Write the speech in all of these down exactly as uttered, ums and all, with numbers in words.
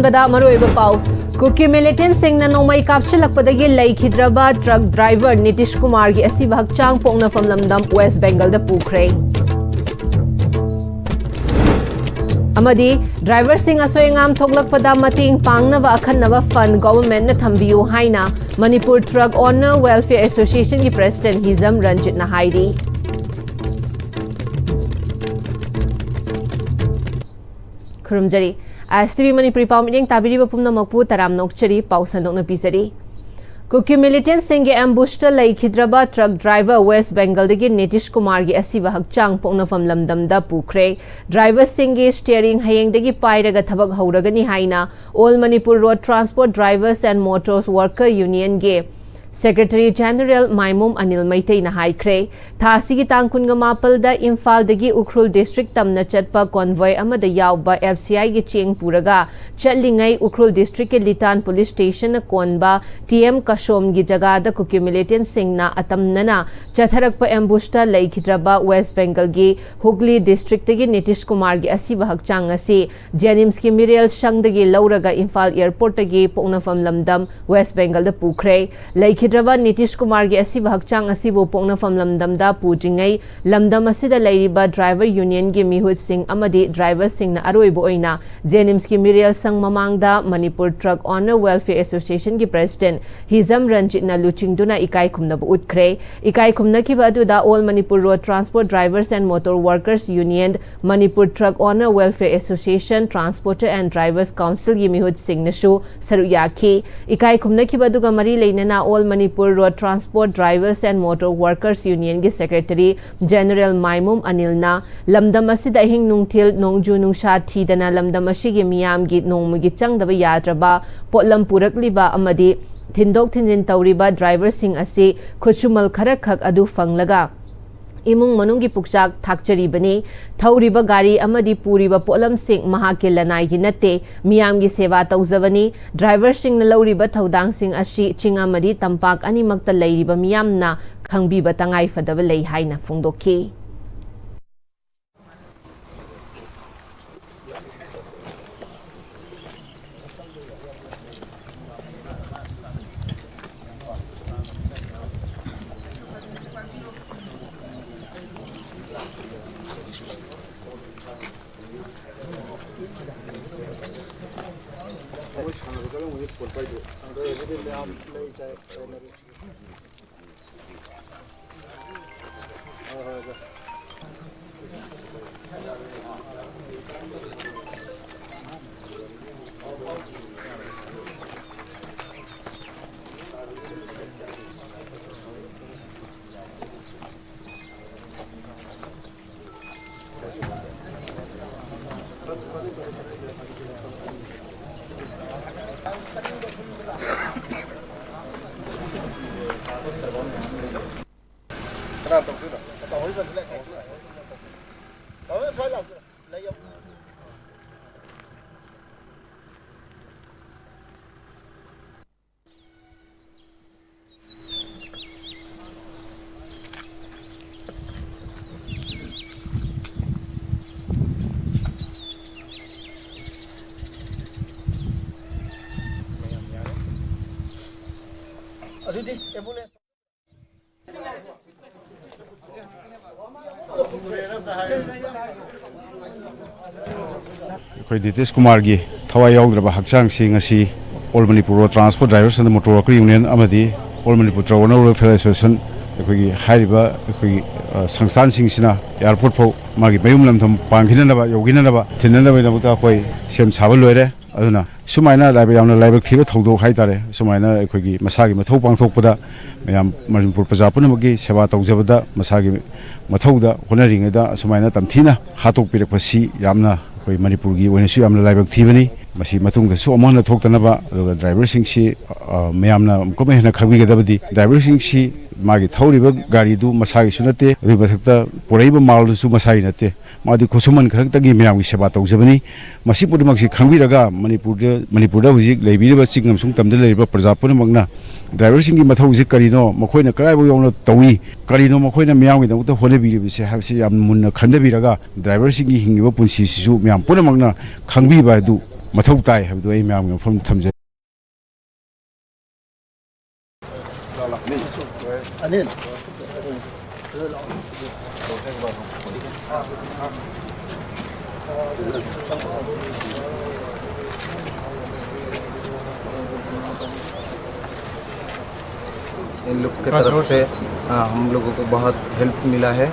ꯀꯗꯥ ꯃꯔꯨꯑꯣꯏꯕ ꯄꯥꯎ꯫ ꯀꯨꯀꯤ ꯃꯤꯂꯤꯇꯦꯟꯠꯁꯤꯡꯅ ꯅꯣꯡꯃꯩ ꯀꯥꯞꯁꯤꯜꯂꯛꯄꯗꯒꯤ ꯂꯩꯈꯤꯗ꯭ꯔꯕ ꯇ꯭ꯔꯛ ꯗ꯭ꯔꯥꯏꯚꯔ ꯅꯤꯇꯤꯁ ꯀꯨꯃꯥꯔꯒꯤ ꯑꯁꯤꯕ ꯍꯛꯆꯥꯡ ꯄꯣꯛꯅꯐꯝ ꯂꯝꯗꯝ ꯋꯦꯁ ꯕꯦꯡꯒꯜꯗ ꯄꯨꯈ꯭ꯔꯦ꯫ ꯑꯃꯗꯤ ꯗ꯭ꯔꯥꯏꯚꯔꯁꯤꯡ ꯑꯁꯣꯏ ꯑꯉꯥꯝ ꯊꯣꯛꯂꯛꯄꯗ ꯃꯇꯦꯡ ꯄꯥꯡꯅꯕ ꯑꯈꯟꯅꯕ ꯐꯟ ꯒꯣꯚꯔꯟꯃꯦꯟꯠꯅ ꯊꯝꯕꯤꯌꯨ ꯍꯥꯏꯅ ꯃꯅꯤꯄꯨꯔ ꯇ꯭ꯔꯛ ꯑꯣꯅꯔ ꯋꯦꯜꯐꯤꯌꯔ ꯑꯦꯁꯣꯁꯤꯌꯦꯁꯟꯒꯤ ꯄ꯭ꯔꯦꯁꯤꯗꯦꯟꯠ ꯍꯤꯖꯝ ꯔꯟꯖꯤꯠꯅ ꯍꯥꯏꯔꯤ꯫ ꯈꯨꯔꯨꯝꯖꯔꯤ꯫ ꯑꯦꯁ ꯇꯤ ꯚꯤ ꯃꯅꯤꯄꯨꯔꯤ ꯄꯥꯎ ꯃꯤꯠꯌꯦꯡ ꯇꯥꯕꯤꯔꯤꯕ ꯄꯨꯝꯅꯃꯛꯄꯨ ꯇꯔꯥꯝꯅ ꯑꯣꯛꯆꯔꯤ꯫ ꯄꯥꯎ ꯁꯟꯗꯣꯛꯅ ꯄꯤꯖꯔꯤ꯫ ꯀꯨꯀꯤ ꯃꯤꯂꯤꯇꯦꯟꯠꯁꯤꯡꯒꯤ ꯑꯦꯝꯕꯨꯁꯇ ꯂꯩꯈꯤꯗ꯭ꯔꯕ ꯇ꯭ꯔꯛ ꯗ꯭ꯔꯥꯏꯚꯔ ꯋꯦꯁ ꯕꯦꯡꯒꯜꯗꯒꯤ ꯅꯤꯇꯤꯁ ꯀꯨꯃꯥꯔꯒꯤ ꯑꯁꯤꯕ ꯍꯛꯆꯥꯡ ꯄꯣꯛꯅꯐꯝ ꯂꯝꯗꯝꯗ ꯄꯨꯈ꯭ꯔꯦ꯫ ꯗ꯭ꯔꯥꯏꯚꯔꯁꯤꯡꯒꯤ ꯁ꯭ꯇꯤꯌꯔꯤꯡ ꯍꯌꯦꯡꯗꯒꯤ ꯄꯥꯏꯔꯒ ꯊꯕꯛ ꯍꯧꯔꯒꯅꯤ ꯍꯥꯏꯅ All Manipur Road Transport Drivers and Motor Worker Unionꯒꯤ ꯁꯦꯀ꯭ꯔꯦꯇꯔꯤ ꯖꯦꯅꯔꯦꯜ ꯃꯥꯏꯃꯨꯝ ꯑꯅꯤꯜ ꯃꯩꯇꯩꯅ ꯍꯥꯏꯈ꯭ꯔꯦ꯫ ꯊꯥ ꯑꯁꯤꯒꯤ ꯇꯥꯡ ꯀꯨꯟꯒ ꯃꯥꯄꯜꯗ ꯏꯝꯐꯥꯜꯗꯒꯤ ꯎꯈ꯭ꯔꯨꯜ ꯗꯤꯁꯇ꯭ꯔꯤꯛ ꯇꯝꯅ ꯆꯠꯄ ꯀꯣꯟꯚꯣꯏ ꯑꯃꯗ ꯌꯥꯎꯕ ꯑꯦꯐ ꯁꯤ ꯑꯥꯏꯒꯤ ꯆꯦꯡ ꯄꯨꯔꯒ ꯆꯠꯂꯤꯉꯩ ꯎꯈ꯭ꯔꯨꯜ ꯗꯤꯁꯇ꯭ꯔꯤꯛꯀꯤ ꯂꯤꯇꯥꯟ ꯄꯨꯂꯤꯁ ꯁ꯭ꯇꯦꯁꯟꯅ ꯀꯣꯟꯕ ꯇꯤ ꯑꯦꯝ ꯀꯁꯣꯝꯒꯤ ꯖꯒꯥꯗ ꯀꯨꯀꯤ ꯃꯤꯂꯤꯇꯦꯟꯠꯁꯤꯡꯅ ꯑꯇꯝꯅꯅ ꯆꯠꯊꯔꯛꯄ ꯑꯦꯝꯕꯨꯁꯇ ꯂꯩꯈꯤꯗ꯭ꯔꯕ ꯋꯦꯁ ꯕꯦꯡꯒꯜꯒꯤ ꯍꯨꯒ꯭ꯂꯤ ꯗꯤꯁꯇ꯭ꯔꯤꯛꯇꯒꯤ ꯅꯤꯇꯤꯁ ꯀꯨꯃꯥꯔꯒꯤ ꯑꯁꯤꯕ ꯍꯛꯆꯥꯡ ꯑꯁꯤ ꯖꯦꯅꯤꯝꯁꯀꯤ ꯃꯤꯔꯦꯜ ꯁꯪꯗꯒꯤ ꯂꯧꯔꯒ ꯏꯝꯐꯥꯜ ꯑꯦꯌꯔꯄꯣꯔꯠꯇꯒꯤ ꯄꯣꯛꯅꯐꯝ ꯂꯝꯗꯝ ꯋꯦꯁ ꯕꯦꯡꯒꯜꯗ ꯄꯨꯈ꯭ꯔꯦ꯫ ꯂꯩꯈꯤꯗ꯭ꯔꯕ ꯅꯤꯇꯤꯁ ꯀꯨꯃꯥꯔꯒꯤ ꯑꯁꯤꯕ ꯍꯛꯆꯥꯡ ꯑꯁꯤꯕꯨ ꯄꯣꯛꯅꯐꯝ ꯂꯝꯗꯝꯗ ꯄꯨꯗ꯭ꯔꯤꯉꯩ ꯂꯝꯗꯝ ꯑꯁꯤꯗ ꯂꯩꯔꯤꯕ ꯗ꯭ꯔꯥꯏꯚꯔ ꯌꯨꯅꯤꯌꯟꯒꯤ ꯃꯤꯍꯨꯠꯁꯤꯡ ꯑꯃꯗꯤ ꯗ꯭ꯔꯥꯏꯚꯔꯁꯤꯡꯅ ꯑꯔꯣꯏꯕ ꯑꯣꯏꯅ ꯖꯦꯅꯤꯝꯁꯀꯤ ꯃꯤꯔꯦꯜ ꯁꯪ ꯃꯃꯥꯡꯗ ꯃꯅꯤꯄꯨꯔ ꯇ꯭ꯔꯛ ꯑꯣꯅꯔ ꯋꯦꯜꯐꯤꯌꯔ ꯑꯦꯁꯣꯁꯤꯌꯦꯁꯟꯒꯤ ꯄ꯭ꯔꯦꯁꯤꯗꯦꯟꯠ ꯍꯤꯖꯝ ꯔꯟꯖꯤꯠꯅ ꯂꯨꯆꯤꯡꯗꯨꯅ ꯏꯀꯥꯏ ꯈꯨꯝꯅꯕ ꯎꯠꯈ꯭ꯔꯦ꯫ ꯏꯀꯥꯏ ꯈꯨꯝꯅꯈꯤꯕ ꯑꯗꯨꯗ All Manipur Road Transport Drivers and Motor Workers Union, Manipur Truck Owner Welfare Association, Transporter and Drivers Councilꯒꯤ ꯃꯤꯍꯨꯠꯁꯤꯡꯅꯁꯨ ꯁꯔꯨꯛ ꯌꯥꯈꯤ꯫ ꯏꯀꯥꯏ ꯈꯨꯝꯅꯈꯤꯕ ꯑꯗꯨꯒ ꯃꯔꯤ ꯂꯩꯅꯅ All Manipur Road Transport Drivers and Motor Workers Unionꯒꯤ ꯁꯦꯀ꯭ꯔꯦꯇꯔꯤ ꯖꯦꯅꯔꯦꯜ ꯃꯥꯏꯃꯨꯝ ꯑꯅꯤꯜꯅ ꯂꯝꯗꯝ ꯑꯁꯤꯗ ꯑꯍꯤꯡ ꯅꯨꯡꯊꯤꯜ ꯅꯣꯡꯖꯨ ꯅꯨꯡꯁꯥ ꯊꯤꯗꯅ ꯂꯝꯗꯝ ꯑꯁꯤꯒꯤ ꯃꯤꯌꯥꯝꯒꯤ ꯅꯣꯡꯃꯒꯤ ꯆꯪꯗꯕ ꯌꯥꯗ꯭ꯔꯕ ꯄꯣꯠꯂꯝ ꯄꯨꯔꯛꯂꯤꯕ ꯑꯃꯗꯤ ꯊꯤꯟꯗꯣꯛ ꯊꯤꯟꯖꯤꯟ ꯇꯧꯔꯤꯕ ꯗ꯭ꯔꯥꯏꯚꯔꯁꯤꯡ ꯑꯁꯤ ꯈꯨꯠꯁꯨꯃꯜ ꯈꯔꯈꯛ ꯑꯗꯨ ꯐꯪꯂꯒ ꯏꯃꯨꯡ ꯃꯅꯨꯡꯒꯤ ꯄꯨꯛꯆꯥꯛ ꯊꯥꯛꯆꯔꯤꯕꯅꯤ꯫ ꯊꯧꯔꯤꯕ ꯒꯥꯔꯤ ꯑꯃꯗꯤ ꯄꯨꯔꯤꯕ ꯄꯣꯠꯂꯝꯁꯤꯡ ꯃꯍꯥꯛꯀꯤ ꯂꯅꯥꯏꯒꯤ ꯅꯠꯇꯦ, ꯃꯤꯌꯥꯝꯒꯤ ꯁꯦꯕꯥ ꯇꯧꯖꯕꯅꯤ꯫ ꯗ꯭ꯔꯥꯏꯚꯔꯁꯤꯡꯅ ꯂꯧꯔꯤꯕ ꯊꯧꯗꯥꯡꯁꯤꯡ ꯑꯁꯤ ꯆꯤꯡ ꯑꯃꯗꯤ ꯇꯝꯄꯥꯛ ꯑꯅꯤꯃꯛꯇ ꯂꯩꯔꯤꯕ ꯃꯤꯌꯥꯝꯅ ꯈꯪꯕꯤꯕ ꯇꯉꯥꯏꯐꯗꯕ ꯂꯩ ꯍꯥꯏꯅ ꯐꯣꯡꯗꯣꯛꯈꯤ꯫ ꯑꯗꯨ ꯍꯧꯖꯤꯛꯇꯤ ꯃꯌꯥꯝ ꯂꯩ ꯆꯥꯏ ꯆꯥꯏꯅꯔꯤ꯫ ꯍꯣꯏ, ꯍꯣꯏ, ꯍꯣꯏ꯫ ꯀꯅꯥ ꯇꯧꯗꯣꯏꯅꯣ? ꯇꯧꯍꯣꯏꯗꯅ ꯂꯩ꯫ ꯇꯧꯍꯣꯏ ꯁ꯭ꯋꯥꯏ ꯂꯥꯛꯇꯣꯏꯔꯣ? ꯂꯩ ꯑꯃ꯫ ꯑꯗꯨꯗꯤ ꯑꯦꯝꯕꯨꯂꯦꯟꯁ꯫ ꯑꯩꯈꯣꯏ ꯅꯤꯇꯤꯁ ꯀꯨꯃꯥꯔꯒꯤ ꯊꯋꯥꯏ ꯌꯥꯎꯗ꯭ꯔꯕ ꯍꯛꯆꯥꯡꯁꯤ ꯉꯁꯤ All Manipur Road Transport Drivers and Motor Worker Union ꯑꯃꯗꯤ All Manipur Truck Owner Welfare Association, ꯑꯩꯈꯣꯏꯒꯤ ꯍꯥꯏꯔꯤꯕ ꯑꯩꯈꯣꯏꯒꯤ, ꯑ, ꯁꯪꯁꯊꯥꯟꯁꯤꯡꯁꯤꯅ ꯑꯦꯌꯥꯔꯄꯣꯔꯠ ꯐꯥꯎ ꯃꯥꯒꯤ ꯃꯌꯨꯝ ꯂꯝꯗꯝ ꯄꯥꯟꯈꯤꯅꯅꯕ, ꯌꯧꯈꯤꯅꯅꯕ ꯊꯤꯟꯅꯅꯕꯒꯤꯗꯃꯛꯇ ꯑꯩꯈꯣꯏ ꯁꯦꯝ ꯁꯥꯕ ꯂꯣꯏꯔꯦ꯫ ꯑꯗꯨꯅ ꯁꯨꯃꯥꯏꯅ ꯂꯥꯏꯕꯛ ꯌꯥꯝꯅ ꯂꯥꯏꯕꯛ ꯊꯤꯕ ꯊꯧꯗꯣꯛ ꯍꯥꯏꯇꯥꯔꯦ꯫ ꯁꯨꯃꯥꯏꯅ ꯑꯩꯈꯣꯏꯒꯤ ꯃꯁꯥꯒꯤ ꯃꯊꯧ ꯄꯥꯡꯊꯣꯛꯄꯗ ꯃꯌꯥꯝ ꯃꯅꯤꯄꯨꯔ ꯄ꯭ꯔꯖꯥ ꯄꯨꯝꯅꯃꯛꯀꯤ ꯁꯦꯕꯥ ꯇꯧꯖꯕꯗ ꯃꯁꯥꯒꯤ ꯃꯊꯧꯗ ꯍꯣꯠꯅꯔꯤꯉꯩꯗ ꯑꯁꯨꯃꯥꯏꯅ ꯇꯝꯊꯤꯅ ꯍꯥꯠꯇꯣꯛꯄꯤꯔꯛꯄꯁꯤ ꯌꯥꯝꯅ ꯑꯩꯈꯣꯏ ꯃꯅꯤꯄꯨꯔꯒꯤ ꯑꯣꯏꯅꯁꯨ ꯌꯥꯝꯅ ꯂꯥꯏꯕꯛ ꯊꯤꯕꯅꯤ꯫ ꯃꯁꯤ ꯃꯇꯨꯡꯗꯁꯨ ꯑꯃꯨꯛ ꯍꯟꯅ ꯊꯣꯛꯇꯅꯕ, ꯑꯗꯨꯒ ꯗ꯭ꯔꯥꯏꯚꯔꯁꯤꯡꯁꯤ, ꯑ, ꯃꯌꯥꯝꯅ ꯑꯃꯨꯛꯀ ꯍꯦꯟꯅ ꯈꯪꯕꯤꯒꯗꯕꯗꯤ ꯗ꯭ꯔꯥꯏꯚꯔꯁꯤꯡꯁꯤ ꯃꯥꯒꯤ ꯊꯧꯔꯤꯕ ꯒꯥꯔꯤꯗꯨ ꯃꯁꯥꯒꯤꯁꯨ ꯅꯠꯇꯦ, ꯑꯗꯨꯒꯤ ꯃꯊꯛꯇ ꯄꯨꯔꯛꯏꯕ ꯃꯥꯜꯗꯨꯁꯨ ꯃꯁꯥꯒꯤ ꯅꯠꯇꯦ꯫ ꯃꯥꯗꯤ ꯈꯨꯠꯁꯨꯃꯟ ꯈꯔꯇꯒꯤ ꯃꯌꯥꯝꯒꯤ ꯁꯦꯕꯥ ꯇꯧꯖꯕꯅꯤ꯫ ꯃꯁꯤ ꯄꯨꯝꯅꯃꯛꯁꯤ ꯈꯪꯕꯤꯔꯒ ꯃꯅꯤꯄꯨꯔꯗ, ꯃꯅꯤꯄꯨꯔꯗ ꯍꯧꯖꯤꯛ ꯂꯩꯕꯤꯔꯤꯕ ꯆꯤꯡ ꯑꯃꯁꯨꯡ ꯇꯝꯗ ꯂꯩꯔꯤꯕ ꯄ꯭ꯔꯖꯥ ꯄꯨꯝꯅꯃꯛꯅ ꯗ꯭ꯔꯥꯏꯚꯔꯁꯤꯡꯒꯤ ꯃꯊꯧꯁꯤ ꯀꯔꯤꯅꯣ, ꯃꯈꯣꯏꯅ ꯀꯗꯥꯏꯐꯥꯎ ꯌꯧꯅ ꯇꯧꯏ, ꯀꯔꯤꯅꯣ ꯃꯈꯣꯏꯅ ꯃꯤꯌꯥꯝꯒꯤꯗꯃꯛꯇ ꯍꯣꯠꯅꯕꯤꯔꯤꯕꯁꯦ ꯍꯥꯏꯕꯁꯤ ꯌꯥꯝ ꯃꯨꯟꯅ ꯈꯟꯊꯕꯤꯔꯒ ꯗ꯭ꯔꯥꯏꯚꯔꯁꯤꯡꯒꯤ ꯍꯤꯡꯉꯤꯕ ꯄꯨꯟꯁꯤꯁꯤꯁꯨ ꯃꯌꯥꯝ ꯄꯨꯝꯅꯃꯛꯅ ꯈꯪꯕꯤꯕ ꯍꯥꯏꯕꯗꯨ ꯃꯊꯧ ꯇꯥꯏ ꯍꯥꯏꯕꯗꯨ ꯑꯩ ꯃꯌꯥꯝꯒꯤ ꯃꯐꯝꯗ ꯊꯝꯖꯔꯤ꯫ इन लोग की तरफ से, हाँ, हम लोगों को बहुत हेल्प मिला है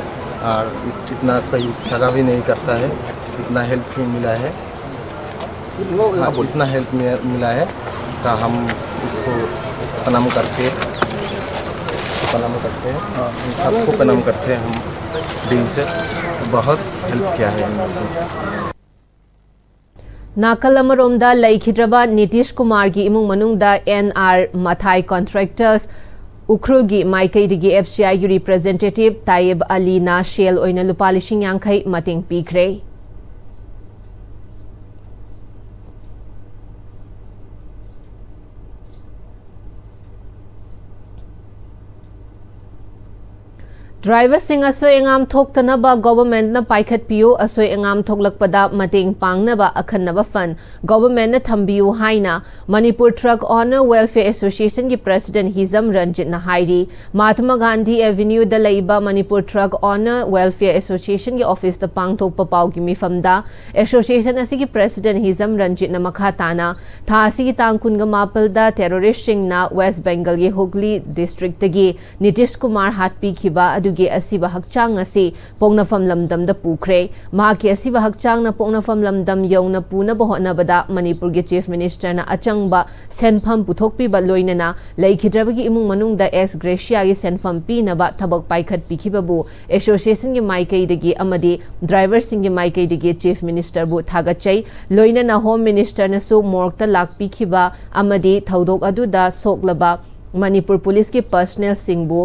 और इत-, इतना कोई सगा भी नहीं करता है, इतना हेल्प भी मिला है। हाँ, इतना हेल्प मि-, मिला है, तो हम इसको प्रणाम करते, प्रणाम करते हैं, हाँ, इन सबको प्रणाम करते हैं हम दिल से। बहुत हेल्प किया है इन लोगों ने। ꯅꯥꯀꯜ ꯑꯃꯔꯣꯝꯗ, ꯂꯩꯈꯤꯗ꯭ꯔꯕ ꯅꯤꯇꯤꯁ ꯀꯨꯃꯥꯔꯒꯤ ꯏꯃꯨꯡ ꯃꯅꯨꯡꯗ ꯑꯦꯟ ꯑꯥꯔ ꯃꯊꯥꯏ ꯀꯣꯟꯇ꯭ꯔꯦꯛꯇꯔꯁ ꯎꯈ꯭ꯔꯨꯜꯒꯤ ꯃꯥꯏꯀꯩꯗꯒꯤ ꯑꯦꯐ ꯁꯤ ꯑꯥꯏꯒꯤ ꯔꯤꯄ꯭ꯔꯖꯦꯟꯇꯦꯇꯤꯚ ꯇꯥꯏꯌꯦꯕ ꯑꯂꯤꯅ ꯁꯦꯜ ꯑꯣꯏꯅ ꯂꯨꯄꯥ ꯂꯤꯁꯤꯡ ꯌꯥꯡꯈꯩ ꯃꯇꯦꯡ ꯄꯤꯈ꯭ꯔꯦ꯫ ꯗ꯭ꯔꯥꯏꯚꯔꯁꯤꯡ ꯑꯁꯣꯏ ꯑꯉꯥꯝ ꯊꯣꯛꯇꯅꯕ ꯒꯣꯚꯔꯟꯃꯦꯟꯠꯅ ꯄꯥꯏꯈꯠꯄꯤꯌꯨ, ꯑꯁꯣꯏ ꯑꯉꯥꯝ ꯊꯣꯛꯂꯛꯄꯗ ꯃꯇꯦꯡ ꯄꯥꯡꯅꯕ ꯑꯈꯟꯅꯕ ꯐꯟ ꯒꯣꯚꯔꯟꯃꯦꯟꯠꯅ ꯊꯝꯕꯤꯌꯨ ꯍꯥꯏꯅ ꯃꯅꯤꯄꯨꯔ ꯇ꯭ꯔꯛ ꯑꯣꯅꯔ ꯋꯦꯜꯐꯤꯌꯔ ꯑꯦꯁꯣꯁꯤꯌꯦꯁꯟꯒꯤ ꯄ꯭ꯔꯦꯁꯤꯗꯦꯟꯠ ꯍꯤꯖꯝ ꯔꯟꯖꯤꯠꯅ ꯍꯥꯏꯔꯤ꯫ ꯃꯍꯥꯇꯃꯥ ꯒꯥꯟꯙꯤ ꯑꯦꯚꯦꯅ꯭ꯌꯨꯗ ꯂꯩꯕ ꯃꯅꯤꯄꯨꯔ ꯇ꯭ꯔꯛ ꯑꯣꯅꯔ ꯋꯦꯜꯐꯤꯌꯔ ꯑꯦꯁꯣꯁꯤꯌꯦꯁꯟꯒꯤ ꯑꯣꯐꯤꯁꯇ ꯄꯥꯡꯊꯣꯛꯄ ꯄꯥꯎꯒꯤ ꯃꯤꯐꯝꯗ ꯑꯦꯁꯣꯁꯤꯌꯦꯁꯟ ꯑꯁꯤꯒꯤ ꯄ꯭ꯔꯦꯁꯤꯗꯦꯟꯠ ꯍꯤꯖꯝ ꯔꯟꯖꯤꯠꯅ ꯃꯈꯥ ꯇꯥꯅ ꯊꯥ ꯑꯁꯤꯒꯤ ꯇꯥꯡ ꯀꯨꯟꯒ ꯃꯥꯄꯜꯗ ꯇꯦꯔꯣꯔꯤꯁ꯭ꯠꯁꯤꯡꯅ ꯋꯦꯁ꯭ꯠ ꯕꯦꯡꯒꯜꯒꯤ ꯍꯨꯒ꯭ꯂꯤ ꯗꯤꯁꯇ꯭ꯔꯤꯛꯇꯒꯤ ꯅꯤꯇꯤꯁ ꯀꯨꯃꯥꯔ ꯍꯥꯠꯄꯤꯈꯤꯕ ꯑꯗꯨꯒꯤ ꯑꯁꯤꯕ ꯍꯛꯆꯥꯡ ꯑꯁꯤ ꯄꯣꯛꯅꯐꯝ ꯂꯝꯗꯝꯗ ꯄꯨꯈ꯭ꯔꯦ꯫ ꯃꯍꯥꯛꯀꯤ ꯑꯁꯤꯕ ꯍꯛꯆꯥꯡꯅ ꯄꯣꯛꯅꯐꯝ ꯂꯝꯗꯝ ꯌꯧꯅ ꯄꯨꯅꯕ ꯍꯣꯠꯅꯕꯗ ꯃꯅꯤꯄꯨꯔꯒꯤ ꯆꯤꯐ ꯃꯤꯅꯤꯁꯇꯔꯅ ꯑꯆꯪꯕ ꯁꯦꯟꯐꯝ ꯄꯨꯊꯣꯛꯄꯤꯕ ꯂꯣꯏꯅꯅ ꯂꯩꯈꯤꯗ꯭ꯔꯕꯒꯤ ꯏꯃꯨꯡ ꯃꯅꯨꯡꯗ ꯑꯦꯛꯁ ꯒ꯭ꯔꯦꯁꯤꯌꯥꯒꯤ ꯁꯦꯟꯐꯝ ꯄꯤꯅꯕ ꯊꯕꯛ ꯄꯥꯏꯈꯠꯄꯤꯈꯤꯕꯕꯨ ꯑꯦꯁꯣꯁꯤꯌꯦꯁꯟꯒꯤ ꯃꯥꯏꯀꯩꯗꯒꯤ ꯑꯃꯗꯤ ꯗ꯭ꯔꯥꯏꯚꯔꯁꯤꯡꯒꯤ ꯃꯥꯏꯀꯩꯗꯒꯤ ꯆꯤꯐ ꯃꯤꯅꯤꯁꯇꯔꯕꯨ ꯊꯥꯒꯠꯆꯩ꯫ ꯂꯣꯏꯅꯅ ꯍꯣꯝ ꯃꯤꯅꯤꯁꯇꯔꯅꯁꯨ ꯃꯣꯔꯒꯇ ꯂꯥꯛꯄꯤꯈꯤꯕ ꯑꯃꯗꯤ ꯊꯧꯗꯣꯛ ꯑꯗꯨꯗ ꯁꯣꯛꯂꯕ ꯃꯅꯤꯄꯨꯔ ꯄꯨꯂꯤꯁꯀꯤ ꯄꯔꯁꯅꯦꯜꯁꯤꯡꯕꯨ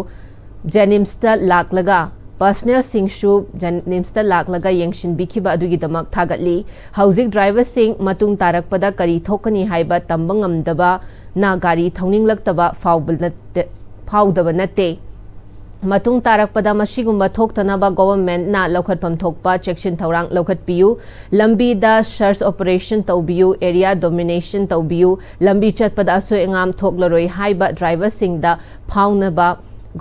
ꯖꯦꯅꯤꯝꯁꯇ ꯂꯥꯛꯂꯒ, ꯄꯔꯁꯅꯦꯜꯁꯤꯡꯁꯨ ꯖꯦꯅꯤꯝꯁꯇ ꯂꯥꯛꯂꯒ ꯌꯦꯡꯁꯤꯟꯕꯤꯈꯤꯕ ꯑꯗꯨꯒꯤꯗꯃꯛ ꯊꯥꯒꯠꯂꯤ꯫ ꯍꯧꯖꯤꯛ ꯗ꯭ꯔꯥꯏꯚꯔꯁꯤꯡ ꯃꯇꯨꯡ ꯇꯥꯔꯛꯄꯗ ꯀꯔꯤ ꯊꯣꯛꯀꯅꯤ ꯍꯥꯏꯕ ꯇꯝꯕ ꯉꯝꯗꯕꯅ ꯒꯥꯔꯤ ꯊꯧꯅꯤꯡꯂꯛꯇꯕ ꯐꯥꯎꯕ ꯅꯠꯇꯦ, ꯐꯥꯎꯗꯕ ꯅꯠꯇꯦ꯫ ꯃꯇꯨꯡ ꯇꯥꯔꯛꯄꯗ ꯃꯁꯤꯒꯨꯝꯕ ꯊꯣꯛꯇꯅꯕ ꯒꯣꯚꯔꯟꯃꯦꯟꯠꯅ ꯂꯧꯈꯠꯐꯝ ꯊꯣꯛꯄ ꯆꯦꯛꯁꯤꯟ ꯊꯧꯔꯥꯡ ꯂꯧꯈꯠꯄꯤꯌꯨ꯫ ꯂꯝꯕꯤꯗ ꯁꯔꯆ ꯑꯣꯄꯔꯦꯁꯟ ꯇꯧꯕꯤꯌꯨ, ꯑꯦꯔꯤꯌꯥ ꯗꯣꯃꯤꯅꯦꯁꯟ ꯇꯧꯕꯤꯌꯨ, ꯂꯝꯕꯤ ꯆꯠꯄꯗ ꯑꯁꯣꯏ ꯑꯉꯥꯝ ꯊꯣꯛꯂꯔꯣꯏ ꯍꯥꯏꯕ ꯗ꯭ꯔꯥꯏꯚꯔꯁꯤꯡꯗ ꯐꯥꯎꯅꯕ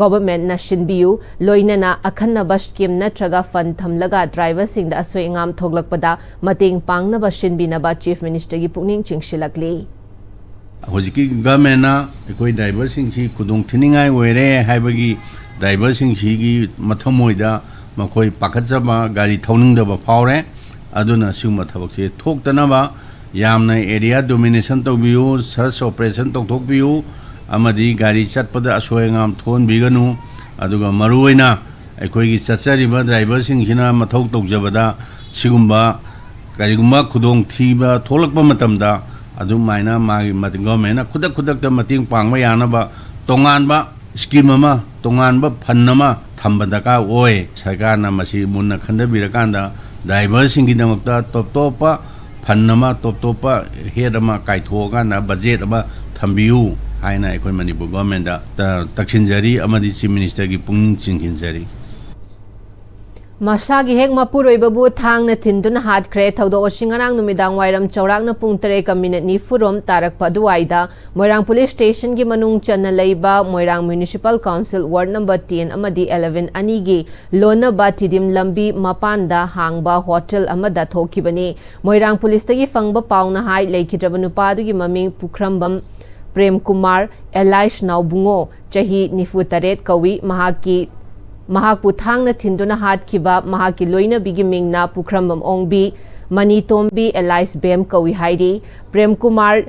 ꯒꯣꯚꯔꯟꯃꯦꯟꯠꯅ ꯁꯤꯟꯕꯤꯌꯨ꯫ ꯂꯣꯏꯅꯅ ꯑꯈꯟꯅꯕ ꯁ꯭ꯀꯤꯝ ꯅꯠꯇ꯭ꯔꯒ ꯐꯟ ꯊꯝꯂꯒ ꯗ꯭ꯔꯥꯏꯚꯔꯁꯤꯡꯗ ꯑꯁꯣꯏ ꯑꯉꯥꯝ ꯊꯣꯛꯂꯛꯄꯗ ꯃꯇꯦꯡ ꯄꯥꯡꯅꯕ ꯁꯤꯟꯕꯤꯅꯕ ꯆꯤꯐ ꯃꯤꯅꯤꯁꯇꯔꯒꯤ ꯄꯨꯛꯅꯤꯡ ꯆꯤꯡꯁꯤꯜꯂꯛꯂꯤ꯫ ꯍꯧꯖꯤꯛꯀꯤ ꯒꯚꯔꯟꯃꯦꯟꯅ ꯑꯩꯈꯣꯏ ꯗ꯭ꯔꯥꯏꯚꯔꯁꯤꯡꯁꯤ ꯈꯨꯗꯣꯡ ꯊꯤꯅꯤꯡꯉꯥꯏ ꯑꯣꯏꯔꯦ ꯍꯥꯏꯕꯒꯤ ꯗ꯭ꯔꯥꯏꯚꯔꯁꯤꯡꯁꯤꯒꯤ ꯃꯊꯃꯣꯏꯗ ꯃꯈꯣꯏ ꯄꯥꯈꯠꯆꯕ, ꯒꯥꯔꯤ ꯊꯧꯅꯤꯡꯗꯕ ꯐꯥꯎꯔꯦ꯫ ꯑꯗꯨꯅ ꯁꯤꯒꯨꯝꯕ ꯊꯕꯛꯁꯦ ꯊꯣꯛꯇꯅꯕ ꯌꯥꯝꯅ ꯑꯦꯔꯤꯌꯥ ꯗꯣꯃꯤꯅꯦꯁꯟ ꯇꯧꯕꯤꯌꯨ, ꯁꯔꯆ ꯑꯣꯄꯔꯦꯁꯟ ꯇꯧꯊꯣꯛꯄꯤꯌꯨ, ꯑꯃꯗꯤ ꯒꯥꯔꯤ ꯆꯠꯄꯗ ꯑꯁꯣꯏ ꯑꯉꯥꯝ ꯊꯣꯛꯍꯟꯕꯤꯒꯅꯨ꯫ ꯑꯗꯨꯒ ꯃꯔꯨꯑꯣꯏꯅ ꯑꯩꯈꯣꯏꯒꯤ ꯆꯠꯆꯔꯤꯕ ꯗ꯭ꯔꯥꯏꯚꯔꯁꯤꯡꯁꯤꯅ ꯃꯊꯧ ꯇꯧꯖꯕꯗ ꯁꯤꯒꯨꯝꯕ ꯀꯔꯤꯒꯨꯝꯕ ꯈꯨꯗꯣꯡꯊꯤꯕ ꯊꯣꯛꯂꯛꯄ ꯃꯇꯝꯗ ꯑꯗꯨꯃꯥꯏꯅ ꯃꯥꯒꯤ ꯃꯇꯦꯡ, ꯒꯚꯔꯟꯃꯦꯟꯅ ꯈꯨꯗꯛ ꯈꯨꯗꯛꯇ ꯃꯇꯦꯡ ꯄꯥꯡꯕ ꯌꯥꯅꯕ ꯇꯣꯉꯥꯟꯕ ꯁ꯭ꯀꯤꯝ ꯑꯃ, ꯇꯣꯉꯥꯟꯕ ꯐꯟ ꯑꯃ ꯊꯝꯕ ꯗꯔꯀꯥꯔ ꯑꯣꯏ꯫ ꯁꯔꯀꯥꯔꯅ ꯃꯁꯤ ꯃꯨꯟꯅ ꯈꯟꯊꯕꯤꯔꯀꯥꯟꯗ ꯗ꯭ꯔꯥꯏꯚꯔꯁꯤꯡꯒꯤꯗꯃꯛꯇ ꯇꯣꯞ ꯇꯣꯞꯄ ꯐꯟ ꯑꯃ, ꯇꯣꯞ ꯇꯣꯞꯄ ꯍꯦꯠ ꯑꯃ ꯀꯥꯏꯊꯣꯛꯑꯀꯥꯟꯗ ꯕꯖꯦꯠ ꯑꯃ ꯊꯝꯕꯤꯌꯨ ꯍꯥꯏꯅ ꯑꯩꯈꯣꯏ ꯃꯅꯤꯄꯨꯔ ꯒꯚꯔꯟꯃꯦꯟꯗ ꯇ-, ꯇꯛꯁꯤꯟꯖꯔꯤ ꯑꯃꯗꯤ ꯆꯤꯐ ꯃꯤꯅꯤꯁꯇꯔꯒꯤ ꯄꯨꯛꯅꯤꯡ ꯆꯤꯡꯁꯤꯟꯖꯔꯤ꯫ ꯃꯁꯥꯒꯤ ꯍꯦꯛ ꯃꯄꯨꯔꯣꯏꯕꯕꯨ ꯊꯥꯡꯅ ꯊꯤꯟꯗꯨꯅ ꯍꯥꯠꯈ꯭ꯔꯦ꯫ ꯊꯧꯗꯣꯛ ꯑꯁꯤ ꯉꯔꯥꯡ ꯅꯨꯃꯤꯗꯥꯡ ꯋꯥꯏꯔꯝ ꯆꯥꯎꯔꯥꯛꯅ ꯄꯨꯡ ꯇꯔꯦꯠꯀ ꯃꯤꯅꯤꯠ ꯅꯤꯐꯨꯔꯣꯝ ꯇꯥꯔꯛꯄ ꯑꯗꯨꯋꯥꯏꯗ ꯃꯣꯏꯔꯥꯡ ꯄꯨꯂꯤꯁ ꯁ꯭ꯇꯦꯁꯟꯒꯤ ꯃꯅꯨꯡ ꯆꯟꯅ ꯂꯩꯕ Moirang municipal council ward number ten ꯑꯃꯗꯤ ꯑꯦꯂꯦꯚꯦꯟ ꯑꯅꯤꯒꯤ ꯂꯣꯟꯅꯕ ꯇꯤꯗꯤꯝ ꯂꯝꯕꯤ ꯃꯄꯥꯟꯗ ꯍꯥꯡꯕ ꯍꯣꯇꯦꯜ ꯑꯃꯗ ꯊꯣꯛꯈꯤꯕꯅꯤ꯫ ꯃꯣꯏꯔꯥꯡ ꯄꯨꯂꯤꯁꯇꯒꯤ ꯐꯪꯕ ꯄꯥꯎꯅ ꯍꯥꯏ, ꯂꯩꯈꯤꯗ꯭ꯔꯕ ꯅꯨꯄꯥ ꯑꯗꯨꯒꯤ ꯃꯃꯤꯡ ꯄꯨꯈ꯭ꯔꯝꯕꯝ ꯄ꯭ꯔꯦꯝꯀꯨꯃꯥꯔ ꯑꯦꯂꯥꯏꯁ ꯅꯥꯎꯕꯨꯡꯉꯣ, ꯆꯍꯤ ꯅꯤꯐꯨ ꯇꯔꯦꯠ ꯀꯧꯏ꯫ ꯃꯍꯥꯛꯀꯤ, ꯃꯍꯥꯛꯄꯨ ꯊꯥꯡꯅ ꯊꯤꯟꯗꯨꯅ ꯍꯥꯠꯈꯤꯕ ꯃꯍꯥꯛꯀꯤ ꯂꯣꯏꯅꯕꯤꯒꯤ ꯃꯤꯡꯅ ꯄꯨꯈ꯭ꯔꯝꯕꯝ ꯑꯣꯡꯕꯤ, ꯃꯅꯤꯇꯣꯝꯕꯤ ꯑꯦꯂꯥꯏꯁ ꯕꯦꯝ ꯀꯧꯏ ꯍꯥꯏꯔꯤ꯫ ꯄ꯭ꯔꯦꯝꯀꯨꯃꯥꯔ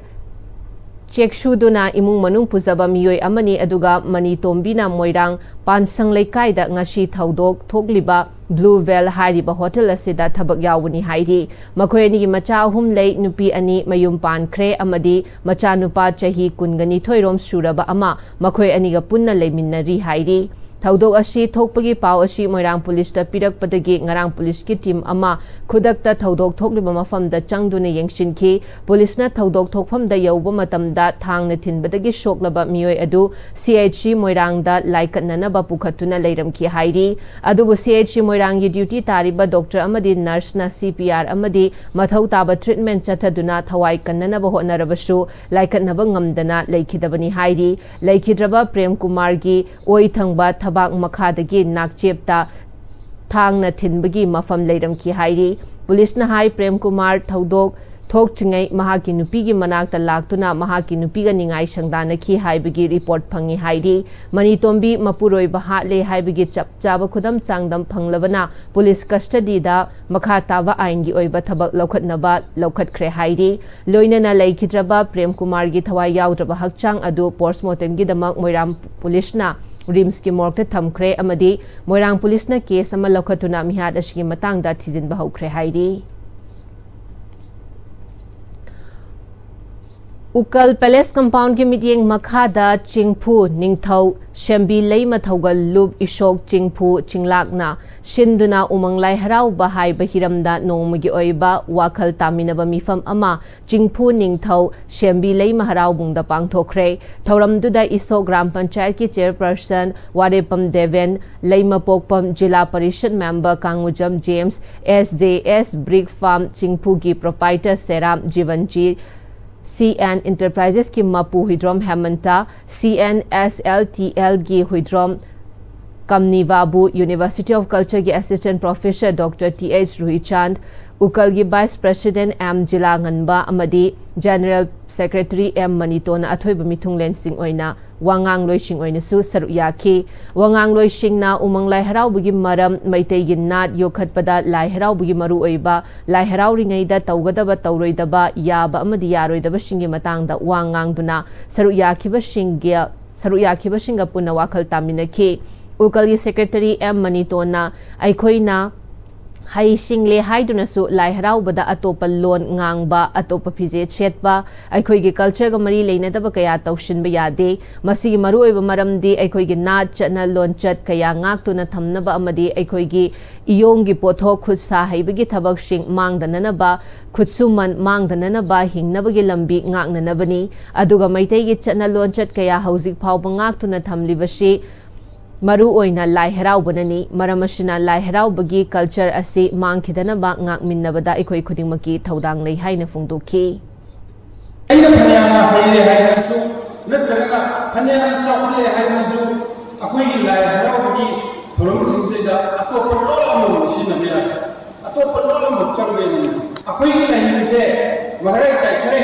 ꯆꯦꯛꯁꯨꯗꯨꯅ ꯏꯃꯨꯡ ꯃꯅꯨꯡ ꯄꯨꯖꯕ ꯃꯤꯑꯣꯏ ꯑꯃꯅꯤ, ꯑꯗꯨꯒ ꯃꯅꯤꯇꯣꯝꯕꯤꯅ ꯃꯣꯏꯔꯥꯡ ꯄꯥꯟꯁꯪ ꯂꯩꯀꯥꯏꯗ ꯉꯁꯤ ꯊꯧꯗꯣꯛ ꯊꯣꯛꯂꯤꯕ ꯕ꯭ꯂꯨ ꯚꯦꯜ ꯍꯥꯏꯔꯤꯕ ꯍꯣꯇꯦꯜ ꯑꯁꯤꯗ ꯊꯕꯛ ꯌꯥꯎꯕꯅꯤ ꯍꯥꯏꯔꯤ꯫ ꯃꯈꯣꯏ ꯑꯅꯤꯒꯤ ꯃꯆꯥ ꯑꯍꯨꯝ ꯂꯩ, ꯅꯨꯄꯤ ꯑꯅꯤ ꯃꯌꯨꯝ ꯄꯥꯟꯈ꯭ꯔꯦ ꯑꯃꯗꯤ ꯃꯆꯥꯅꯨꯄꯥ ꯆꯍꯤ ꯀꯨꯟꯒ ꯅꯤꯊꯣꯏꯔꯣꯝ ꯁꯨꯔꯕ ꯑꯃ ꯃꯈꯣꯏ ꯑꯅꯤꯒ ꯄꯨꯟꯅ ꯂꯩꯃꯤꯟꯅꯔꯤ ꯍꯥꯏꯔꯤ꯫ ꯊꯧꯗꯣꯛ ꯑꯁꯤ ꯊꯣꯛꯄꯒꯤ ꯄꯥꯎ ꯑꯁꯤ ꯃꯣꯏꯔꯥꯡ ꯄꯨꯂꯤꯁꯇ ꯄꯤꯔꯛꯄꯗꯒꯤ ꯉꯔꯥꯡ ꯄꯨꯂꯤꯁꯀꯤ ꯇꯤꯝ ꯑꯃ ꯈꯨꯗꯛꯇ ꯊꯧꯗꯣꯛ ꯊꯣꯛꯂꯤꯕ ꯃꯐꯝꯗ ꯆꯪꯗꯨꯅ ꯌꯦꯡꯁꯤꯟꯈꯤ꯫ ꯄꯨꯂꯤꯁꯅ ꯊꯧꯗꯣꯛ ꯊꯣꯛꯐꯝꯗ ꯌꯧꯕ ꯃꯇꯝꯗ ꯊꯥꯡꯅ ꯊꯤꯟꯕꯗꯒꯤ ꯁꯣꯛꯂꯕ ꯃꯤꯑꯣꯏ ꯑꯗꯨ ꯁꯤ ꯑꯩꯆ ꯁꯤ ꯃꯣꯏꯔꯥꯡꯗ ꯂꯥꯏꯀꯠꯅꯅꯕ ꯄꯨꯈꯠꯇꯨꯅ ꯂꯩꯔꯝꯈꯤ ꯍꯥꯏꯔꯤ꯫ ꯑꯗꯨꯕꯨ ꯁꯤ ꯑꯩꯆ ꯁꯤ ꯃꯣꯏꯔꯥꯡꯒꯤ ꯗ꯭ꯌꯨꯇꯤ ꯇꯥꯔꯤꯕ ꯗꯣꯛꯇꯔ ꯑꯃꯗꯤ ꯅꯔꯁꯅ ꯁꯤ ꯄꯤ ꯑꯥꯔ ꯑꯃꯗꯤ ꯃꯊꯧ ꯇꯥꯕ ꯇ꯭ꯔꯤꯠꯃꯦꯟ ꯆꯠꯊꯗꯨꯅ ꯊꯋꯥꯏ ꯀꯟꯅꯅꯕ ꯍꯣꯠꯅꯔꯕꯁꯨ ꯂꯥꯏꯀꯠꯅꯕ ꯉꯝꯗꯅ ꯂꯩꯈꯤꯗꯕꯅꯤ ꯍꯥꯏꯔꯤ꯫ ꯂꯩꯈꯤꯗ꯭ꯔꯕ ꯄ꯭ꯔꯦꯝ ꯀꯨꯃꯥꯔꯒꯤ ꯑꯣꯏ ꯊꯪꯕ ꯊꯕꯥꯛ ꯃꯈꯥꯗꯒꯤ ꯅꯥꯛꯆꯦꯞꯇ ꯊꯥꯡꯅ ꯊꯤꯟꯕꯒꯤ ꯃꯐꯝ ꯂꯩꯔꯝꯈꯤ ꯍꯥꯏꯔꯤ꯫ ꯄꯨꯂꯤꯁꯅ ꯍꯥꯏ, ꯄ꯭ꯔꯦꯝ ꯀꯨꯃꯥꯔ ꯊꯧꯗꯣꯛ ꯊꯣꯛꯇ꯭ꯔꯤꯉꯩ ꯃꯍꯥꯛꯀꯤ ꯅꯨꯄꯤꯒꯤ ꯃꯅꯥꯛꯇ ꯂꯥꯛꯇꯨꯅ ꯃꯍꯥꯛꯀꯤ ꯅꯨꯄꯤꯒ ꯅꯤꯡꯉꯥꯏ ꯁꯪꯗꯥꯅꯈꯤ ꯍꯥꯏꯕꯒꯤ ꯔꯤꯄꯣꯔꯠ ꯐꯪꯉꯤ ꯍꯥꯏꯔꯤ꯫ ꯃꯅꯤꯇꯣꯝꯕꯤ ꯃꯄꯨꯔꯣꯏꯕ ꯍꯥꯠꯂꯦ ꯍꯥꯏꯕꯒꯤ ꯆꯞ ꯆꯥꯕ ꯈꯨꯗꯝ ꯆꯥꯡꯗꯝ ꯐꯪꯂꯕꯅ ꯄꯨꯂꯤꯁ ꯀꯁꯇꯗꯤꯗ ꯃꯈꯥ ꯇꯥꯕ ꯑꯥꯏꯟꯒꯤ ꯑꯣꯏꯕ ꯊꯕꯛ ꯂꯧꯈꯠꯅꯕ ꯂꯧꯈꯠꯈ꯭ꯔꯦ ꯍꯥꯏꯔꯤ꯫ ꯂꯣꯏꯅꯅ ꯂꯩꯈꯤꯗ꯭ꯔꯕ ꯄ꯭ꯔꯦꯝ ꯀꯨꯃꯥꯔꯒꯤ ꯊꯋꯥꯏ ꯌꯥꯎꯗ꯭ꯔꯕ ꯍꯛꯆꯥꯡ ꯑꯗꯨ ꯄꯣꯁꯃꯣꯔꯇꯦꯝꯒꯤꯗꯃꯛ ꯃꯣꯏꯔꯥꯡ ꯄꯨꯂꯤꯁꯅ ꯔꯤꯝꯁꯀꯤ ꯃꯣꯔꯒꯇ ꯊꯝꯈ꯭ꯔꯦ ꯑꯃꯗꯤ ꯃꯣꯏꯔꯥꯡ ꯄꯨꯂꯤꯁꯅ ꯀꯦꯁ ꯑꯃ ꯂꯧꯈꯠꯇꯨꯅ ꯃꯤꯍꯥꯠ ꯑꯁꯤꯒꯤ ꯃꯇꯥꯡꯗ ꯊꯤꯖꯤꯟꯕ ꯍꯧꯈ꯭ꯔꯦ ꯍꯥꯏꯔꯤ꯫ ꯎꯀꯜ ꯄꯦꯂꯦꯁ ꯀꯝꯄꯥꯎꯟꯒꯤ ꯃꯤꯠꯌꯦꯡ ꯃꯈꯥꯗ ꯆꯤꯡꯐꯨ ꯅꯤꯡꯊꯧ ꯁꯦꯝꯕꯤ ꯂꯩꯃ ꯊꯧꯒꯜꯂꯨꯞ ꯏꯁꯣꯛ ꯆꯤꯡꯐꯨ ꯆꯤꯡꯂꯥꯛꯅ ꯁꯤꯟꯗꯨꯅ ꯎꯃꯪ ꯂꯥꯏ ꯍꯔꯥꯎꯕ ꯍꯥꯏꯕ ꯍꯤꯔꯝꯗ ꯅꯣꯡꯃꯒꯤ ꯑꯣꯏꯕ ꯋꯥꯈꯜ ꯇꯥꯃꯤꯟꯅꯕ ꯃꯤꯐꯝ ꯑꯃ ꯆꯤꯡꯐꯨ ꯅꯤꯡꯊꯧ ꯁꯦꯝꯕꯤ ꯂꯩꯃ ꯍꯔꯥꯎꯕꯨꯡꯗ ꯄꯥꯡꯊꯣꯛꯈ꯭ꯔꯦ꯫ ꯊꯧꯔꯝꯗꯨꯗ ꯏꯁꯣꯛ ꯒ꯭ꯔꯥꯝ ꯄꯟꯆꯥꯌꯠꯀꯤ chairperson Warepam Deben, Leimapokpam zila parishad member Kangujam James, S J S brick farm ꯆꯤꯡꯐꯨꯒꯤ proprietor Seram Jibonji, C N ꯏꯟꯇꯔꯄ꯭ꯔꯥꯏꯖꯦꯁꯀꯤ ꯃꯄꯨ Huidrom Hemanta, C N S L T ꯑꯦꯜꯒꯤ ꯍꯨꯏꯗ꯭ꯔꯣꯝ ꯀꯝꯅꯤꯕꯥꯕꯨ, ꯌꯨꯅꯤꯚꯔꯁꯤꯇꯤ ꯑꯣꯐ ꯀꯜꯆꯔꯒꯤ assistant professor doctor T H Ruhichan, ꯎꯀꯜꯒꯤ ꯚꯥꯏꯁ ꯄ꯭ꯔꯦꯁꯤꯗꯦꯟ ꯑꯦꯝ ꯖꯤꯂꯥꯉꯟꯕ ꯑꯃꯗꯤ ꯖꯦꯅꯔꯦꯜ ꯁꯦꯀ꯭ꯔꯦꯇꯔꯤ ꯑꯦꯝ ꯃꯅꯤꯇꯣꯟꯅ ꯑꯊꯣꯏꯕ ꯃꯤꯊꯨꯡꯂꯦꯟꯁꯤꯡ ꯑꯣꯏꯅ ꯋꯥꯉꯥꯡꯂꯣꯏꯁꯤꯡ ꯑꯣꯏꯅꯁꯨ ꯁꯔꯨꯛ ꯌꯥꯈꯤ꯫ ꯋꯥꯉꯥꯡꯂꯣꯏꯁꯤꯡꯅ ꯎꯃꯪ ꯂꯥꯏ ꯍꯔꯥꯎꯕꯒꯤ ꯃꯔꯝ, ꯃꯩꯇꯩꯒꯤ ꯅꯥꯠ ꯌꯣꯛꯈꯠꯄꯗ ꯂꯥꯏ ꯍꯔꯥꯎꯕꯒꯤ ꯃꯔꯨꯑꯣꯏꯕ, ꯂꯥꯏ ꯍꯔꯥꯎꯔꯤꯉꯩꯗ ꯇꯧꯒꯗꯕ ꯇꯧꯔꯣꯏꯗꯕ, ꯌꯥꯕ ꯑꯃꯗꯤ ꯌꯥꯔꯣꯏꯗꯕꯁꯤꯡꯒꯤ ꯃꯇꯥꯡꯗ ꯋꯥ ꯉꯥꯡꯗꯨꯅ ꯁꯔꯨꯛ ꯌꯥꯈꯤꯕꯁꯤꯡꯒꯤ, ꯁꯔꯨꯛ ꯌꯥꯈꯤꯕꯁꯤꯡꯒ ꯄꯨꯟꯅ ꯋꯥꯈꯜ ꯇꯥꯃꯤꯟꯅꯈꯤ꯫ ꯎꯀꯜꯒꯤ ꯁꯦꯀ꯭ꯔꯦꯇꯔꯤ ꯑꯦꯝ ꯃꯅꯤꯇꯣꯟꯅ ꯑꯩꯈꯣꯏꯅ ꯍꯩ ꯁꯤꯡꯂꯦ ꯍꯥꯏꯗꯨꯅꯁꯨ ꯂꯥꯏ ꯍꯔꯥꯎꯕꯗ ꯑꯇꯣꯞꯄ ꯂꯣꯟ ꯉꯥꯡꯕ, ꯑꯇꯣꯞꯄ ꯐꯤꯖꯦꯠ ꯁꯦꯠꯄ, ꯑꯩꯈꯣꯏꯒꯤ ꯀꯜꯆꯔꯒ ꯃꯔꯤ ꯂꯩꯅꯗꯕ ꯀꯌꯥ ꯇꯧꯁꯤꯟꯕ ꯌꯥꯗꯦ꯫ ꯃꯁꯤꯒꯤ ꯃꯔꯨꯑꯣꯏꯕ ꯃꯔꯝꯗꯤ ꯑꯩꯈꯣꯏꯒꯤ ꯅꯥꯠ, ꯆꯠꯅ ꯂꯣꯟꯆꯠ ꯀꯌꯥ ꯉꯥꯛꯇꯨꯅ ꯊꯝꯅꯕ ꯑꯃꯗꯤ ꯑꯩꯈꯣꯏꯒꯤ ꯏꯌꯣꯡꯒꯤ ꯄꯣꯠꯊꯣꯛ, ꯈꯨꯠ ꯁꯥ ꯍꯩꯕꯒꯤ ꯊꯕꯛꯁꯤꯡ ꯃꯥꯡꯗꯅꯅꯕ, ꯈꯨꯠꯁꯨꯃꯟ ꯃꯥꯡꯗꯅꯅꯕ ꯍꯤꯡꯅꯕꯒꯤ ꯂꯝꯕꯤ ꯉꯥꯛꯅꯅꯕꯅꯤ꯫ ꯑꯗꯨꯒ ꯃꯩꯇꯩꯒꯤ ꯆꯠꯅ ꯂꯣꯟꯆꯠ ꯀꯌꯥ ꯍꯧꯖꯤꯛ ꯐꯥꯎꯕ ꯉꯥꯛꯇꯨꯅ ꯊꯝꯂꯤꯕꯁꯤ ꯃꯔꯨ ꯑꯣꯏꯅ ꯂꯥꯏ ꯍꯔꯥꯎꯕꯅꯅꯤ꯫ ꯃꯔꯝ ꯑꯁꯤꯅ ꯂꯥꯏ ꯍꯔꯥꯎꯕꯒꯤ ꯀꯜꯆꯔ ꯑꯁꯤ ꯃꯥꯡꯈꯤꯗꯅꯕ ꯉꯥꯛꯃꯤꯟꯅꯕꯗ ꯑꯩꯈꯣꯏ ꯈꯨꯗꯤꯡꯃꯛꯀꯤ ꯊꯧꯗꯥꯡ ꯂꯩ ꯍꯥꯏꯅ ꯐꯣꯡꯗꯣꯛꯈꯤ꯫ ꯑꯩꯅ ꯐꯅꯌꯥꯝꯅ ꯍꯩꯔꯦ ꯍꯥꯏꯔꯁꯨ, ꯅꯠꯇ꯭ꯔꯒꯅ ꯐꯅꯌꯥꯝ ꯆꯥꯎꯈꯠꯂꯦ ꯍꯥꯏꯔꯁꯨ, ꯑꯩꯈꯣꯏꯒꯤ ꯂꯥꯏ ꯍꯔꯥꯎꯕꯒꯤ ꯊꯧꯔꯝꯁꯤꯡꯁꯤꯗ ꯑꯇꯣꯞꯄ ꯂꯣꯟ ꯑꯃꯃꯨꯛ ꯁꯤꯖꯤꯟꯅꯕ ꯌꯥꯏ꯫ ꯑꯇꯣꯞꯄ ꯂꯣꯟ ꯑꯃꯃꯨꯛ ꯆꯪꯕ ꯌꯥꯏ꯫ ꯑꯩꯈꯣꯏꯒꯤ ꯂꯥꯏꯅꯤꯡꯁꯦ ꯃꯍꯥꯔꯥꯏ ꯆꯥꯏꯈ꯭ꯔꯦ,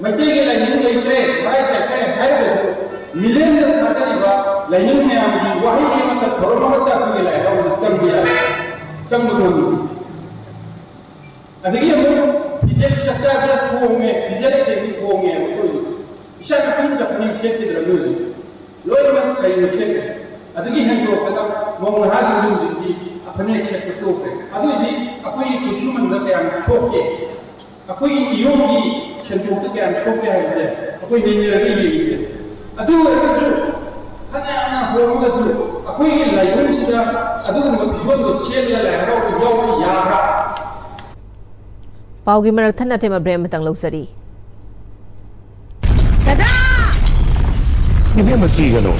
ꯃꯩꯇꯩꯒꯤ ꯂꯥꯏꯅꯤꯡ ꯂꯩꯇ꯭ꯔꯦ, ꯃꯍꯥꯔꯥꯏ ꯆꯥꯏꯈ꯭ꯔꯦ ꯍꯥꯏꯔꯒꯁꯨ ꯃꯤꯂꯦꯟꯗ ꯊꯥꯗꯔꯤꯕ ꯂꯥꯏꯅꯤꯡ ꯃꯌꯥꯝꯒꯤ ꯋꯥꯍꯩ ꯑꯃꯠꯇ, ꯊꯧꯔꯝ ꯑꯃꯠꯇ ꯑꯩꯈꯣꯏꯒꯤ ꯂꯥꯏ ꯍꯔꯥꯎꯕꯗ ꯆꯪꯕ ꯌꯥꯏ, ꯆꯪꯕ ꯉꯝꯃꯤ꯫ ꯑꯗꯒꯤ ꯑꯃꯨꯛ ꯐꯤꯖꯦꯠ ꯆꯥꯛꯆꯥꯁꯦ ꯍꯣꯡꯉꯦ, ꯐꯤꯖꯦꯠ ꯂꯩꯇꯦꯡ ꯍꯣꯡꯉꯦ ꯑꯩꯈꯣꯏ꯫ ꯏꯁꯥꯅ ꯄꯨꯛꯅꯤꯡ ꯆꯞꯄꯅꯤ ꯐꯤꯖꯦꯠ ꯊꯤꯗ꯭ꯔꯕꯅꯤ ꯍꯧꯖꯤꯛ꯫ ꯂꯣꯏꯅꯃꯛ ꯀꯩꯅꯣ ꯁꯦꯠꯈ꯭ꯔꯦ꯫ ꯑꯗꯒꯤ ꯍꯦꯟꯗꯣꯛꯇꯅ ꯃꯧ ꯅꯍꯥꯁꯤꯡꯁꯨ ꯍꯧꯖꯤꯛꯇꯤ ꯐꯅꯦꯛ ꯁꯦꯠꯄ ꯇꯣꯛꯈ꯭ꯔꯦ꯫ ꯑꯗꯨꯏꯗꯤ ꯑꯩꯈꯣꯏꯒꯤ ꯈꯨꯠꯁꯨꯃꯟꯗ ꯀꯌꯥꯝ ꯁꯣꯛꯀꯦ? ꯑꯩꯈꯣꯏꯒꯤ ꯏꯌꯣꯡꯒꯤ ꯁꯦꯟꯊꯣꯛꯇ ꯀꯌꯥꯝ ꯁꯣꯛꯀꯦ ꯍꯥꯏꯕꯁꯦ ꯑꯩꯈꯣꯏ ꯅꯩꯅꯔꯒ ꯌꯦꯡꯉꯤꯁꯦ꯫ ꯑꯗꯨ ꯑꯣꯏꯔꯒꯁꯨ ꯐꯅꯌꯥꯝꯅ ꯍꯣꯡꯉꯒꯁꯨ ꯑꯩꯈꯣꯏꯒꯤ ꯂꯥꯏꯕꯨꯡꯁꯤꯗ ꯑꯗꯨꯒꯨꯝꯕ ꯐꯤꯖꯣꯜꯗꯣ ꯁꯦꯠꯂꯒ ꯂꯥꯏ ꯍꯔꯥꯎꯕ ꯌꯥꯎꯕ ꯌꯥꯕ꯭ꯔꯥ? ꯄꯥꯎꯒꯤ ꯃꯔꯛ ꯊꯠꯅ ꯑꯊꯦꯝꯕ ꯕ꯭ꯔꯦꯛ ꯑꯃꯇꯪ ꯂꯧꯖꯔꯤ꯫ ꯗꯗꯥ! ꯏꯕꯦꯝꯃ ꯀꯤꯒꯅꯨ꯫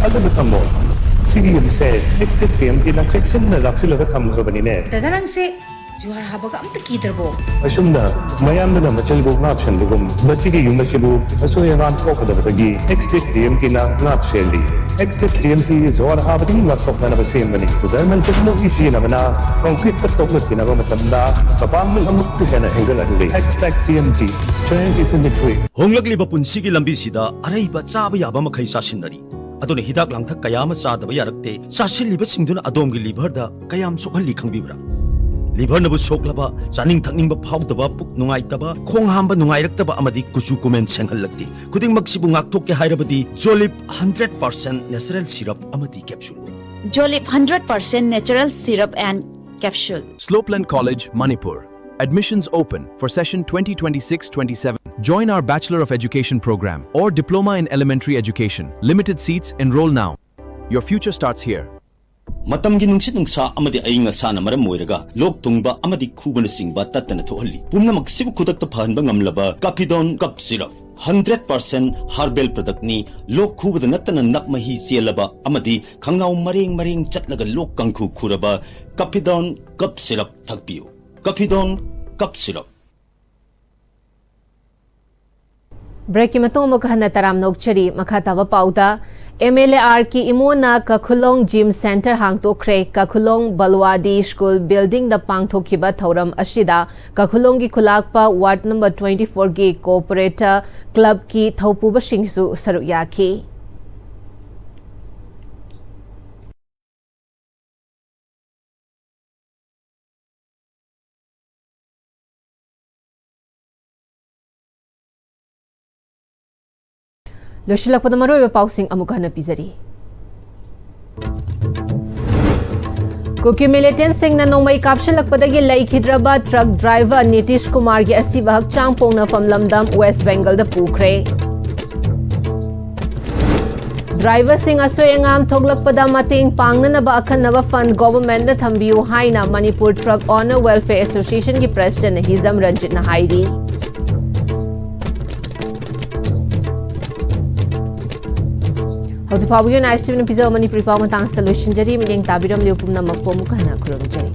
ꯊꯥꯖꯕ ꯊꯝꯃꯣ꯫ ꯁꯤꯒꯤ ꯌꯨꯝꯁꯦ ꯑꯦꯛꯁꯇꯦꯛ ꯇꯤ ꯑꯦꯝ ꯇꯤꯅ ꯆꯦꯛꯁꯤꯟꯅ ꯂꯥꯛꯁꯤꯜꯂꯒ ꯊꯝꯈ꯭ꯔꯕꯅꯤꯅꯦ꯫ ꯗꯗꯥ ꯅꯪꯁꯦ ꯖꯨꯍꯥꯔ ꯍꯥꯕꯒ ꯑꯝꯇ ꯀꯤꯗ꯭ꯔꯕꯣ? ꯑꯁꯨꯝꯅ ꯃꯌꯥꯝꯗꯨꯅ ꯃꯆꯤꯜꯕꯨ ꯉꯥꯛꯁꯦꯟꯕꯒꯨꯝ ꯃꯁꯤꯒꯤ ꯌꯨꯝ ꯑꯁꯤꯕꯨ ꯑꯁꯣꯏ ꯑꯉꯥꯝ ꯊꯣꯛꯀꯗꯕꯗꯒꯤ ꯑꯦꯛꯁꯇꯦꯛ ꯇꯤ ꯑꯦꯝ ꯇꯤꯅ ꯉꯥꯛ ꯁꯦꯜꯂꯤ꯫ ꯑꯦꯛꯁꯇꯦꯛ ꯇꯤ ꯑꯦꯝ ꯇꯤ ꯖꯨꯍꯥꯔ ꯍꯥꯕꯗꯒꯤ ꯉꯥꯛꯊꯣꯛꯅꯅꯕ ꯁꯦꯝꯕꯅꯤ꯫ ꯖꯔꯃꯟ ꯇꯦꯛꯅꯣꯂꯣꯖꯤ ꯁꯤꯖꯤꯟꯅꯕꯅ ꯀꯣꯡꯀ꯭ꯔꯤꯠꯇ ꯇꯣꯛꯅ ꯊꯤꯅꯕ ꯃꯇꯝꯗ ꯃꯄꯥꯡꯒꯜ ꯑꯃꯨꯛꯀ ꯍꯦꯟꯅ ꯍꯦꯟꯒꯠꯍꯜꯂꯤ꯫ Extech T M T, strength is in the grit. ꯍꯣꯡꯂꯛꯂꯤꯕ ꯄꯨꯟꯁꯤꯒꯤ ꯂꯝꯕꯤꯁꯤꯗ ꯑꯔꯩꯕ ꯆꯥꯕ ꯌꯥꯕ ꯃꯈꯩ ꯆꯥꯁꯤꯟꯅꯔꯤ꯫ ꯑꯗꯨꯅ ꯍꯤꯗꯥꯛ ꯂꯥꯡꯊꯛ ꯀꯌꯥ ꯑꯃ ꯆꯥꯗꯕ ꯌꯥꯔꯛꯇꯦ꯫ ꯆꯥꯁꯤꯜꯂꯤꯕꯁꯤꯡꯗꯨꯅ ꯑꯗꯣꯝꯒꯤ ꯂꯤꯚꯔꯗ ꯀꯌꯥꯝ ꯁꯣꯛꯍꯜꯂꯤ ꯈꯪꯕꯤꯕ꯭ꯔꯥ? ꯂꯤꯚꯔꯅꯕꯨ ꯁꯣꯛꯂꯕ, ꯆꯥꯅꯤꯡ ꯊꯛꯅꯤꯡꯕ ꯐꯥꯎꯗꯕ, ꯄꯨꯛ ꯅꯨꯡꯉꯥꯏꯇꯕ, ꯈꯣꯡ ꯍꯥꯝꯕ ꯅꯨꯡꯉꯥꯏꯔꯛꯇꯕ ꯑꯃꯗꯤ ꯀꯨꯆꯨ ꯀꯨꯃꯦꯟ ꯁꯦꯡꯍꯜꯂꯛꯇꯦ꯫ ꯈꯨꯗꯤꯡꯃꯛꯁꯤꯕꯨ ꯉꯥꯛꯊꯣꯛꯀꯦ ꯍꯥꯏꯔꯕꯗꯤ ꯖꯣꯂꯤꯞ ꯍꯟꯗ꯭ꯔꯦꯠ ꯄꯥꯔꯁꯦꯟ ꯅꯦꯆꯔꯦꯜ ꯁꯤꯔꯞ ꯑꯃꯗꯤ capsule. Jolip hundred percent natural syrup and capsule. Slopeland College, Manipur. Admissions open for session twenty twenty-six twenty-seven. Join our Bachelor of Education program or Diploma in Elementary Education. Limited seats, enroll now. Your future starts here. ꯃꯇꯝꯒꯤ ꯅꯨꯡꯁꯤꯠ ꯅꯨꯡꯁꯥ ꯑꯃꯗꯤ ꯑꯏꯪ ꯑꯁꯥꯅ ꯃꯔꯝ ꯑꯣꯏꯔꯒ ꯂꯣꯛ ꯊꯨꯡꯕ ꯑꯃꯗꯤ ꯈꯨꯕꯅꯆꯤꯡꯕ ꯇꯠꯇꯅ ꯊꯣꯛꯍꯜꯂꯤ꯫ ꯄꯨꯝꯅꯃꯛꯁꯤꯕꯨ ꯈꯨꯗꯛꯇ ꯐꯍꯟꯕ ꯉꯝꯂꯕ ꯀꯥꯐꯤꯗꯣꯟ ꯀꯞ ꯁꯤꯔꯞ ꯍꯟꯗ꯭ꯔꯦꯠ ꯄꯥꯔꯁꯦꯟ ꯍꯥꯔꯕꯦꯜ ꯄ꯭ꯔꯗꯛꯅꯤ꯫ ꯂꯣꯛ ꯈꯨꯕꯗ ꯅꯠꯇꯅ ꯅꯞ ꯃꯍꯤ ꯆꯦꯜꯂꯕ ꯑꯃꯗꯤ ꯈꯪꯅꯥꯎ ꯃꯔꯦꯡ ꯃꯔꯦꯡ ꯆꯠꯂꯒ ꯂꯣꯛ ꯀꯥꯡꯈꯨ ꯈꯨꯔꯕ ꯀꯥꯐꯤꯗꯣꯟ ꯀꯞ ꯁꯤꯔꯞ ꯊꯛꯄꯤꯌꯨ꯫ ꯀꯥꯐꯤꯗꯣꯟ ꯀꯞ ꯁꯤꯔꯞ꯫ ꯕ꯭ꯔꯦꯛꯀꯤ ꯃꯇꯨꯡ ꯑꯃꯨꯛ ꯍꯟꯅ ꯇꯔꯥꯝꯅ ꯑꯣꯛꯆꯔꯤ꯫ ꯃꯈꯥ ꯇꯥꯕ ꯄꯥꯎꯗ, M L A R K ꯏꯃꯣꯅ ꯀꯈꯨꯂꯣꯡ ꯖꯤꯝ ꯁꯦꯟꯇꯔ ꯍꯥꯡꯗꯣꯛꯈ꯭ꯔꯦ꯫ ꯀꯈꯨꯂꯣꯡ ꯕꯜꯋꯥꯗꯤ ꯁ꯭ꯀꯨꯜ ꯕꯤꯜꯗꯤꯡꯗ ꯄꯥꯡꯊꯣꯛꯈꯤꯕ ꯊꯧꯔꯝ ꯑꯁꯤꯗ ꯀꯈꯨꯂꯣꯡꯒꯤ ꯈꯨꯂꯥꯛꯄ ꯋꯥꯔꯗ ꯅꯝꯕꯔ twenty fourꯒꯤ ꯀꯣꯑꯣꯄꯔꯦꯇꯔ ꯀ꯭ꯂꯕꯀꯤ ꯊꯧꯄꯨꯕꯁꯤꯡꯁꯨ ꯁꯔꯨꯛ ꯌꯥꯈꯤ꯫ ꯂꯣꯏꯁꯤꯜꯂꯛꯄꯗ ꯃꯔꯨꯑꯣꯏꯕ ꯄꯥꯎꯁꯤꯡ ꯑꯃꯨꯛ ꯍꯟꯅ ꯄꯤꯖꯔꯤ꯫ ꯀꯨꯀꯤ ꯃꯤꯂꯤꯇꯦꯟꯠꯁꯤꯡꯅ ꯅꯣꯡꯃꯩ ꯀꯥꯞꯁꯤꯜꯂꯛꯄꯗꯒꯤ ꯂꯩꯈꯤꯗ꯭ꯔꯕ ꯇ꯭ꯔꯛ ꯗ꯭ꯔꯥꯏꯚꯔ ꯅꯤꯇꯤꯁ ꯀꯨꯃꯥꯔꯒꯤ ꯑꯁꯤꯕ ꯍꯛꯆꯥꯡ ꯄꯣꯛꯅꯐꯝ ꯂꯝꯗꯝ ꯋꯦꯁ ꯕꯦꯡꯒꯜꯗ ꯄꯨꯈ꯭ꯔꯦ꯫ ꯗ꯭ꯔꯥꯏꯚꯔꯁꯤꯡ ꯑꯁꯣꯏ ꯑꯉꯥꯝ ꯊꯣꯛꯂꯛꯄꯗ ꯃꯇꯦꯡ ꯄꯥꯡꯅꯅꯕ ꯑꯈꯟꯅꯕ ꯐꯟꯗ ꯒꯣꯚꯔꯟꯃꯦꯟꯠꯅ ꯊꯝꯕꯤꯌꯨ ꯍꯥꯏꯅ ꯃꯅꯤꯄꯨꯔ ꯇ꯭ꯔꯛ ꯑꯣꯅꯔ ꯋꯦꯜꯐꯤꯌꯔ ꯑꯦꯁꯣꯁꯤꯌꯦꯁꯟꯒꯤ ꯄ꯭ꯔꯦꯁꯤꯗꯦꯟꯠ ꯍꯤꯖꯝ ꯔꯟꯖꯤꯠꯅ ꯍꯥꯏꯔꯤ꯫ ꯍꯧꯖꯤꯛ ꯐꯥꯎꯕꯒꯤ ꯑꯣꯏꯅ ꯑꯥꯏ ꯑꯦꯁ ꯇꯤ ꯚꯤꯅ ꯄꯤꯖꯕ ꯃꯅꯤꯄꯨꯔꯤ ꯄꯥꯎ ꯃꯇꯥꯡꯁꯤꯗ ꯂꯣꯏꯁꯤꯟꯖꯔꯤ꯫ ꯃꯤꯠꯌꯦꯡ ꯇꯥꯕꯤꯔꯝꯂꯤꯕ ꯄꯨꯝꯅꯃꯛꯄꯨ ꯑꯃꯨꯛ ꯍꯟꯅ ꯈꯨꯔꯨꯝꯖꯔꯤ꯫